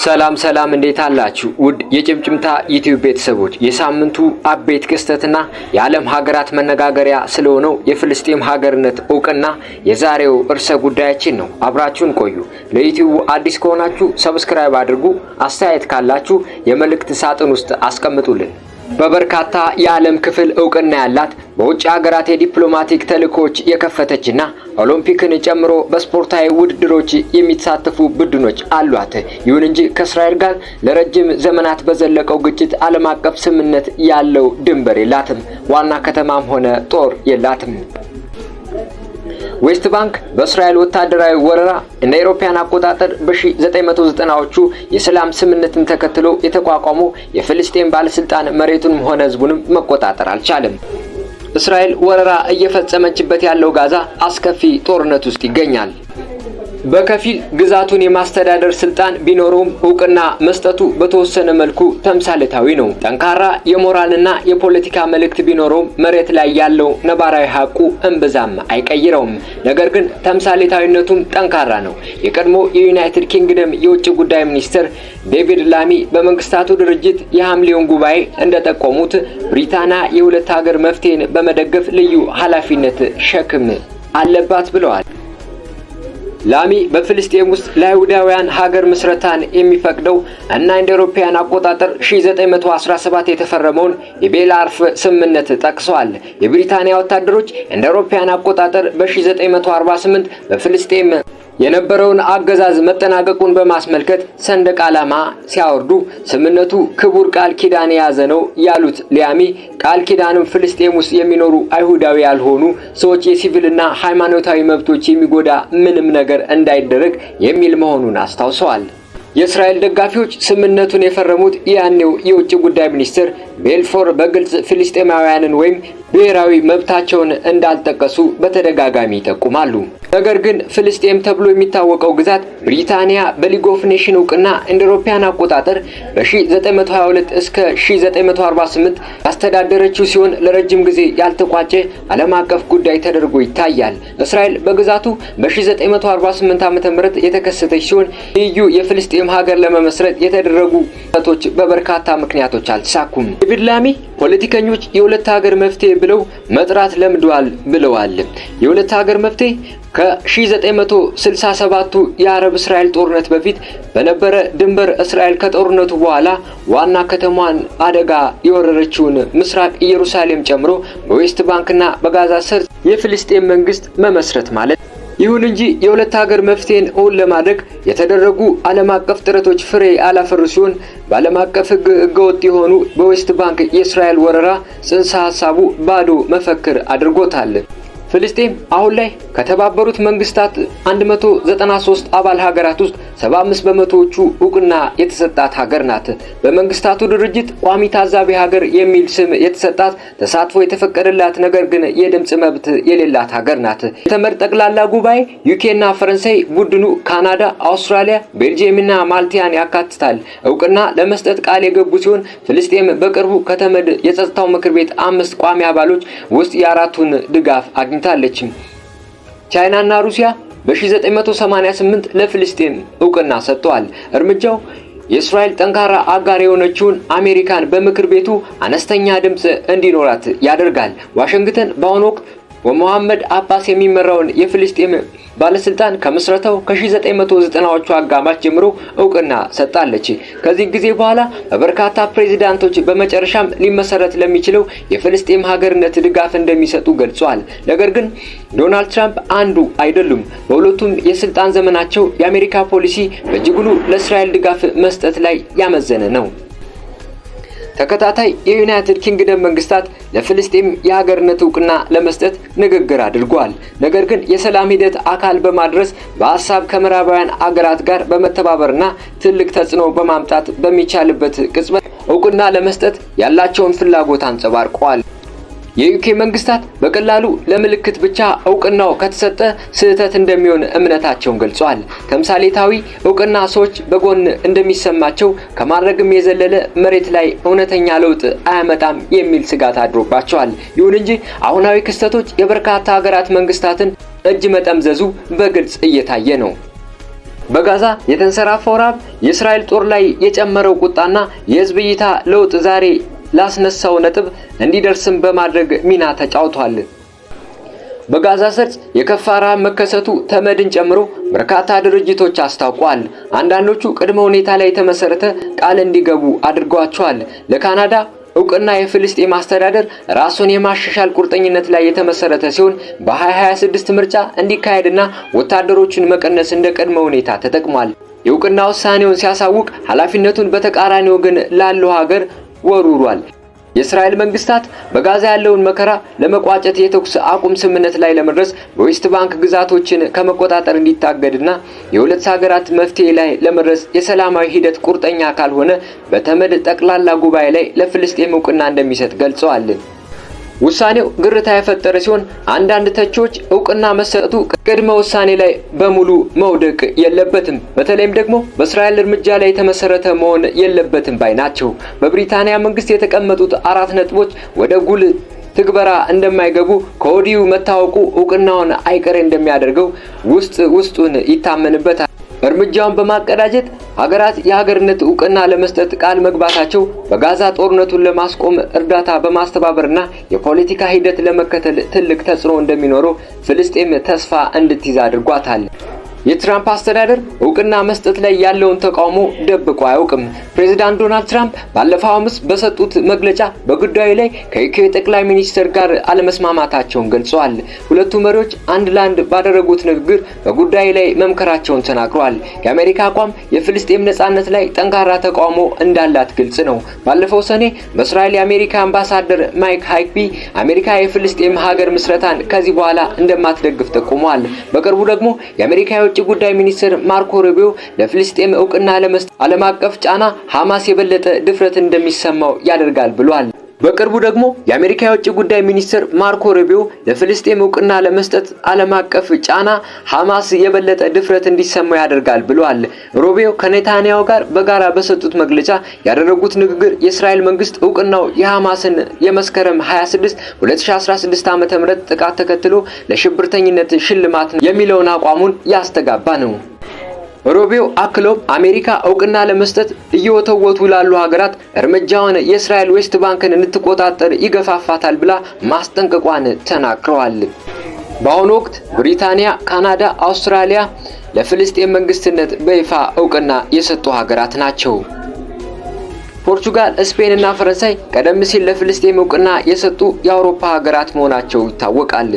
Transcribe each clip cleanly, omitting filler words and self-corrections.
ሰላም ሰላም፣ እንዴት አላችሁ? ውድ የጭምጭምታ ዩቲዩብ ቤተሰቦች፣ የሳምንቱ አበይት ክስተትና የዓለም ሀገራት መነጋገሪያ ስለሆነው የፍልስጤም ሀገርነት እውቅና የዛሬው ርዕሰ ጉዳያችን ነው። አብራችሁን ቆዩ። ለዩቲዩቡ አዲስ ከሆናችሁ subscribe አድርጉ። አስተያየት ካላችሁ የመልእክት ሳጥን ውስጥ አስቀምጡልን። በበርካታ የዓለም ክፍል እውቅና ያላት፣ በውጭ ሀገራት የዲፕሎማቲክ ተልእኮዎች የከፈተችና ኦሎምፒክን ጨምሮ በስፖርታዊ ውድድሮች የሚሳተፉ ቡድኖች አሏት። ይሁን እንጂ ከእስራኤል ጋር ለረጅም ዘመናት በዘለቀው ግጭት ዓለም አቀፍ ስምምነት ያለው ድንበር የላትም። ዋና ከተማም ሆነ ጦር የላትም። ዌስት ባንክ በእስራኤል ወታደራዊ ወረራ እንደ አውሮፓውያን አቆጣጠር በ1990ዎቹ የሰላም ስምምነትን ተከትሎ የተቋቋመው የፍልስጤም ባለስልጣን መሬቱንም ሆነ ህዝቡንም መቆጣጠር አልቻለም። እስራኤል ወረራ እየፈጸመችበት ያለው ጋዛ አስከፊ ጦርነት ውስጥ ይገኛል። በከፊል ግዛቱን የማስተዳደር ስልጣን ቢኖረውም እውቅና መስጠቱ በተወሰነ መልኩ ተምሳሌታዊ ነው። ጠንካራ የሞራልና የፖለቲካ መልእክት ቢኖረውም መሬት ላይ ያለው ነባራዊ ሀቁ እምብዛም አይቀይረውም። ነገር ግን ተምሳሌታዊነቱም ጠንካራ ነው። የቀድሞ የዩናይትድ ኪንግደም የውጭ ጉዳይ ሚኒስትር ዴቪድ ላሚ በመንግስታቱ ድርጅት የሐምሌውን ጉባኤ እንደጠቆሙት ብሪታንያ የሁለት ሀገር መፍትሄን በመደገፍ ልዩ ኃላፊነት ሸክም አለባት ብለዋል። ላሚ በፍልስጤም ውስጥ ለአይሁዳውያን ሀገር ምስረታን የሚፈቅደው እና እንደ አውሮፓውያን አቆጣጠር 1917 የተፈረመውን የቤልአርፍ ስምምነት ጠቅሰዋል። የብሪታንያ ወታደሮች እንደ አውሮፓውያን አቆጣጠር በ1948 በፍልስጤም የነበረውን አገዛዝ መጠናቀቁን በማስመልከት ሰንደቅ ዓላማ ሲያወርዱ ስምምነቱ ክቡር ቃል ኪዳን የያዘ ነው ያሉት ላሚ፣ ቃል ኪዳኑም ፍልስጤም ውስጥ የሚኖሩ አይሁዳዊ ያልሆኑ ሰዎች የሲቪልና ሃይማኖታዊ መብቶች የሚጎዳ ምንም ነገር እንዳይደረግ የሚል መሆኑን አስታውሰዋል። የእስራኤል ደጋፊዎች ስምምነቱን የፈረሙት ያኔው የውጭ ጉዳይ ሚኒስትር ቤልፎር በግልጽ ፍልስጤማውያንን ወይም ብሔራዊ መብታቸውን እንዳልጠቀሱ በተደጋጋሚ ይጠቁማሉ። ነገር ግን ፍልስጤም ተብሎ የሚታወቀው ግዛት ብሪታንያ በ League of Nation እውቅና እንደ አውሮፓውያን አቆጣጠር በ1922 እስከ 1948 ያስተዳደረችው ሲሆን ለረጅም ጊዜ ያልተቋጨ ዓለም አቀፍ ጉዳይ ተደርጎ ይታያል። እስራኤል በግዛቱ በ1948 ዓ.ም የተከሰተች ሲሆን ልዩ የፍልስጤም ሀገር ለመመስረት የተደረጉ ጥረቶች በበርካታ ምክንያቶች አልተሳኩም። ዴቪድ ላሚ ፖለቲከኞች የሁለት ሀገር መፍትሄ ብለው መጥራት ለምደዋል ብለዋል። የሁለት ሀገር መፍትሄ ከ1967ቱ የአረብ እስራኤል ጦርነት በፊት በነበረ ድንበር እስራኤል ከጦርነቱ በኋላ ዋና ከተማዋን አደጋ የወረረችውን ምስራቅ ኢየሩሳሌም ጨምሮ በዌስት ባንክና በጋዛ ሰርጥ የፍልስጤም መንግስት መመስረት ማለት። ይሁን እንጂ የሁለት ሀገር መፍትሄን እውን ለማድረግ የተደረጉ ዓለም አቀፍ ጥረቶች ፍሬ ያላፈሩ ሲሆን በዓለም አቀፍ ሕግ ህገወጥ የሆኑ በዌስት ባንክ የእስራኤል ወረራ ጽንሰ ሀሳቡ ባዶ መፈክር አድርጎታል። ፍልስጤም አሁን ላይ ከተባበሩት መንግስታት 193 አባል ሀገራት ውስጥ 75 በመቶዎቹ እውቅና የተሰጣት ሀገር ናት። በመንግስታቱ ድርጅት ቋሚ ታዛቢ ሀገር የሚል ስም የተሰጣት፣ ተሳትፎ የተፈቀደላት ነገር ግን የድምፅ መብት የሌላት ሀገር ናት። የተመድ ጠቅላላ ጉባኤ ዩኬና ፈረንሳይ ቡድኑ ካናዳ፣ አውስትራሊያ፣ ቤልጅየምና ማልቲያን ያካትታል እውቅና ለመስጠት ቃል የገቡ ሲሆን ፍልስጤም በቅርቡ ከተመድ የጸጥታው ምክር ቤት አምስት ቋሚ አባሎች ውስጥ የአራቱን ድጋፍ አግኝታለች። ቻይናና ሩሲያ በ1988 ለፍልስጤም እውቅና ሰጥተዋል። እርምጃው የእስራኤል ጠንካራ አጋር የሆነችውን አሜሪካን በምክር ቤቱ አነስተኛ ድምፅ እንዲኖራት ያደርጋል። ዋሽንግተን በአሁኑ ወቅት በሞሐመድ አባስ የሚመራውን የፍልስጤም ባለስልጣን ከምስረታው ከ1990ዎቹ አጋማሽ ጀምሮ እውቅና ሰጥታለች። ከዚህ ጊዜ በኋላ በበርካታ ፕሬዚዳንቶች በመጨረሻም ሊመሰረት ለሚችለው የፍልስጤም ሀገርነት ድጋፍ እንደሚሰጡ ገልጿል። ነገር ግን ዶናልድ ትራምፕ አንዱ አይደሉም። በሁለቱም የስልጣን ዘመናቸው የአሜሪካ ፖሊሲ በእጅጉኑ ለእስራኤል ድጋፍ መስጠት ላይ ያመዘነ ነው። ተከታታይ የዩናይትድ ኪንግደም መንግስታት ለፍልስጤም የሀገርነት እውቅና ለመስጠት ንግግር አድርጓል። ነገር ግን የሰላም ሂደት አካል በማድረስ በሀሳብ ከምዕራባውያን አገራት ጋር በመተባበርና ትልቅ ተጽዕኖ በማምጣት በሚቻልበት ቅጽበት እውቅና ለመስጠት ያላቸውን ፍላጎት አንጸባርቀዋል። የዩኬ መንግስታት በቀላሉ ለምልክት ብቻ እውቅናው ከተሰጠ ስህተት እንደሚሆን እምነታቸውን ገልጸዋል። ተምሳሌታዊ እውቅና ሰዎች በጎን እንደሚሰማቸው ከማድረግም የዘለለ መሬት ላይ እውነተኛ ለውጥ አያመጣም የሚል ስጋት አድሮባቸዋል። ይሁን እንጂ አሁናዊ ክስተቶች የበርካታ ሀገራት መንግስታትን እጅ መጠምዘዙ በግልጽ እየታየ ነው። በጋዛ የተንሰራፋው ረሃብ፣ የእስራኤል ጦር ላይ የጨመረው ቁጣና የህዝብ እይታ ለውጥ ዛሬ ላስነሳው ነጥብ እንዲደርስም በማድረግ ሚና ተጫውቷል። በጋዛ ሰርጥ የከፋ ረሃብ መከሰቱ ተመድን ጨምሮ በርካታ ድርጅቶች አስታውቋል። አንዳንዶቹ ቅድመ ሁኔታ ላይ የተመሰረተ ቃል እንዲገቡ አድርገዋቸዋል። ለካናዳ እውቅና የፍልስጤም አስተዳደር ራሱን የማሻሻል ቁርጠኝነት ላይ የተመሰረተ ሲሆን፣ በ2026 ምርጫ እንዲካሄድና ወታደሮቹን መቀነስ እንደ ቅድመ ሁኔታ ተጠቅሟል። የእውቅና ውሳኔውን ሲያሳውቅ ኃላፊነቱን በተቃራኒ ወገን ላለው ሀገር ወርውሯል። የእስራኤል መንግስታት በጋዛ ያለውን መከራ ለመቋጨት የተኩስ አቁም ስምምነት ላይ ለመድረስ፣ በዌስት ባንክ ግዛቶችን ከመቆጣጠር እንዲታገድና የሁለት ሀገራት መፍትሄ ላይ ለመድረስ የሰላማዊ ሂደት ቁርጠኛ ካልሆነ በተመድ ጠቅላላ ጉባኤ ላይ ለፍልስጤም እውቅና እንደሚሰጥ ገልጸዋል። ውሳኔው ግርታ የፈጠረ ሲሆን፣ አንዳንድ ተቺዎች እውቅና መሰጠቱ ቅድመ ውሳኔ ላይ በሙሉ መውደቅ የለበትም፣ በተለይም ደግሞ በእስራኤል እርምጃ ላይ የተመሰረተ መሆን የለበትም ባይ ናቸው። በብሪታንያ መንግስት የተቀመጡት አራት ነጥቦች ወደ ጉልህ ትግበራ እንደማይገቡ ከወዲሁ መታወቁ እውቅናውን አይቀሬ እንደሚያደርገው ውስጥ ውስጡን ይታመንበታል። እርምጃውን በማቀዳጀት ሀገራት የሀገርነት እውቅና ለመስጠት ቃል መግባታቸው በጋዛ ጦርነቱን ለማስቆም፣ እርዳታ በማስተባበርና የፖለቲካ ሂደት ለመከተል ትልቅ ተጽዕኖ እንደሚኖረው ፍልስጤም ተስፋ እንድትይዝ አድርጓታል። የትራምፕ አስተዳደር እውቅና መስጠት ላይ ያለውን ተቃውሞ ደብቆ አያውቅም። ፕሬዚዳንት ዶናልድ ትራምፕ ባለፈው ሐሙስ በሰጡት መግለጫ በጉዳዩ ላይ ከዩኬ ጠቅላይ ሚኒስትር ጋር አለመስማማታቸውን ገልጸዋል። ሁለቱ መሪዎች አንድ ለአንድ ባደረጉት ንግግር በጉዳዩ ላይ መምከራቸውን ተናግረዋል። የአሜሪካ አቋም የፍልስጤም ነጻነት ላይ ጠንካራ ተቃውሞ እንዳላት ግልጽ ነው። ባለፈው ሰኔ በእስራኤል የአሜሪካ አምባሳደር ማይክ ሃካቢ አሜሪካ የፍልስጤም ሀገር ምስረታን ከዚህ በኋላ እንደማትደግፍ ጠቁመዋል። በቅርቡ ደግሞ የአሜሪካ የውጭ ጉዳይ ሚኒስትር ማርኮ ሩቢዮ ለፍልስጤም እውቅና ለመስጠት ዓለም አቀፍ ጫና ሐማስ የበለጠ ድፍረት እንደሚሰማው ያደርጋል ብሏል። በቅርቡ ደግሞ የአሜሪካ የውጭ ጉዳይ ሚኒስትር ማርኮ ሩቢዮ ለፍልስጤም እውቅና ለመስጠት ዓለም አቀፍ ጫና ሐማስ የበለጠ ድፍረት እንዲሰማው ያደርጋል ብለዋል። ሩቢዮ ከኔታንያሁ ጋር በጋራ በሰጡት መግለጫ ያደረጉት ንግግር የእስራኤል መንግስት እውቅናው የሐማስን የመስከረም 26 2016 ዓ.ም ጥቃት ተከትሎ ለሽብርተኝነት ሽልማት የሚለውን አቋሙን ያስተጋባ ነው። ሩቢዮ አክሎም አሜሪካ እውቅና ለመስጠት እየወተወቱ ላሉ ሀገራት እርምጃውን የእስራኤል ዌስት ባንክን እንድትቆጣጠር ይገፋፋታል ብላ ማስጠንቀቋን ተናግረዋል። በአሁኑ ወቅት ብሪታንያ፣ ካናዳ፣ አውስትራሊያ ለፍልስጤም መንግስትነት በይፋ እውቅና የሰጡ ሀገራት ናቸው። ፖርቹጋል፣ ስፔን እና ፈረንሳይ ቀደም ሲል ለፍልስጤም እውቅና የሰጡ የአውሮፓ ሀገራት መሆናቸው ይታወቃል።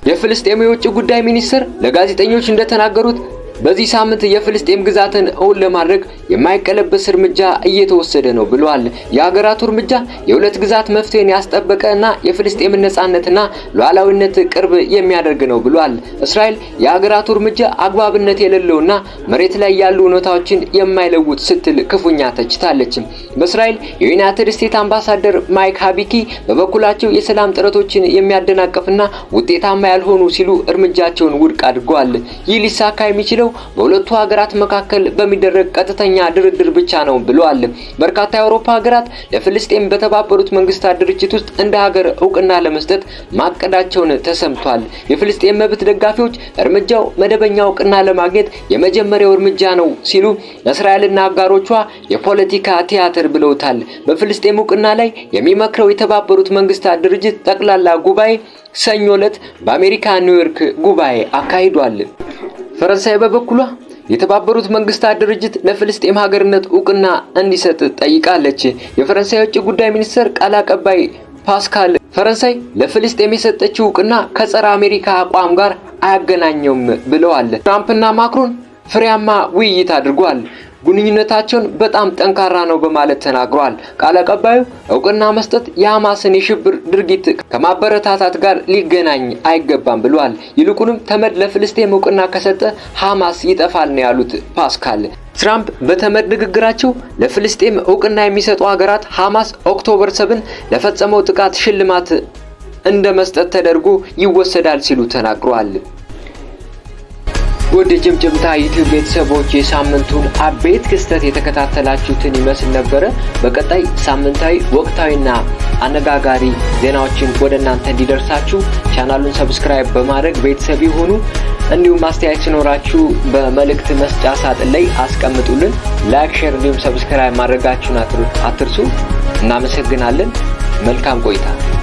የፍልስጤም የውጭ ጉዳይ ሚኒስትር ለጋዜጠኞች እንደተናገሩት በዚህ ሳምንት የፍልስጤም ግዛትን እውን ለማድረግ የማይቀለበስ እርምጃ እየተወሰደ ነው ብለዋል። የሀገራቱ እርምጃ የሁለት ግዛት መፍትሄን ያስጠበቀ እና የፍልስጤምን ነጻነትና ሉዓላዊነት ቅርብ የሚያደርግ ነው ብለዋል። እስራኤል የሀገራቱ እርምጃ አግባብነት የሌለውና መሬት ላይ ያሉ እውነታዎችን የማይለውጥ ስትል ክፉኛ ተችታለች። በእስራኤል የዩናይትድ ስቴትስ አምባሳደር ማይክ ሃካቢ በበኩላቸው የሰላም ጥረቶችን የሚያደናቅፍና ውጤታማ ያልሆኑ ሲሉ እርምጃቸውን ውድቅ አድርገዋል። ይህ ሊሳካ የሚችለው በሁለቱ ሀገራት መካከል በሚደረግ ቀጥተኛ ድርድር ብቻ ነው ብለዋል። በርካታ የአውሮፓ ሀገራት ለፍልስጤም በተባበሩት መንግስታት ድርጅት ውስጥ እንደ ሀገር እውቅና ለመስጠት ማቀዳቸውን ተሰምቷል። የፍልስጤም መብት ደጋፊዎች እርምጃው መደበኛ እውቅና ለማግኘት የመጀመሪያው እርምጃ ነው ሲሉ እስራኤልና አጋሮቿ የፖለቲካ ቲያትር ብለውታል። በፍልስጤም እውቅና ላይ የሚመክረው የተባበሩት መንግስታት ድርጅት ጠቅላላ ጉባኤ ሰኞ ዕለት በአሜሪካ ኒውዮርክ ጉባኤ አካሂዷል። ፈረንሳይ በበኩሏ የተባበሩት መንግስታት ድርጅት ለፍልስጤም ሀገርነት እውቅና እንዲሰጥ ጠይቃለች። የፈረንሳይ የውጭ ጉዳይ ሚኒስትር ቃል አቀባይ ፓስካል ፈረንሳይ ለፍልስጤም የሰጠችው እውቅና ከጸረ አሜሪካ አቋም ጋር አያገናኘውም ብለዋል። ትራምፕና ማክሮን ፍሬያማ ውይይት አድርጓል። ግንኙነታቸውን በጣም ጠንካራ ነው በማለት ተናግሯል። ቃል አቀባዩ እውቅና መስጠት የሐማስን የሽብር ድርጊት ከማበረታታት ጋር ሊገናኝ አይገባም ብለዋል። ይልቁንም ተመድ ለፍልስጤም እውቅና ከሰጠ ሐማስ ይጠፋል ነው ያሉት ፓስካል። ትራምፕ በተመድ ንግግራቸው ለፍልስጤም እውቅና የሚሰጡ ሀገራት ሐማስ October 7 ለፈጸመው ጥቃት ሽልማት እንደ መስጠት ተደርጎ ይወሰዳል ሲሉ ተናግረዋል። ውድ ጭምጭምታ ዩቲዩብ ቤተሰቦች፣ የሳምንቱን አበይት ክስተት የተከታተላችሁትን ይመስል ነበረ። በቀጣይ ሳምንታዊ ወቅታዊና አነጋጋሪ ዜናዎችን ወደ እናንተ እንዲደርሳችሁ ቻናሉን subscribe በማድረግ ቤተሰብ ይሁኑ። እንዲሁም አስተያየት ሲኖራችሁ በመልእክት መስጫ ሳጥን ላይ አስቀምጡልን። Like፣ share እንዲሁም subscribe ማድረጋችሁን አትርሱ። እናመሰግናለን። መልካም ቆይታ።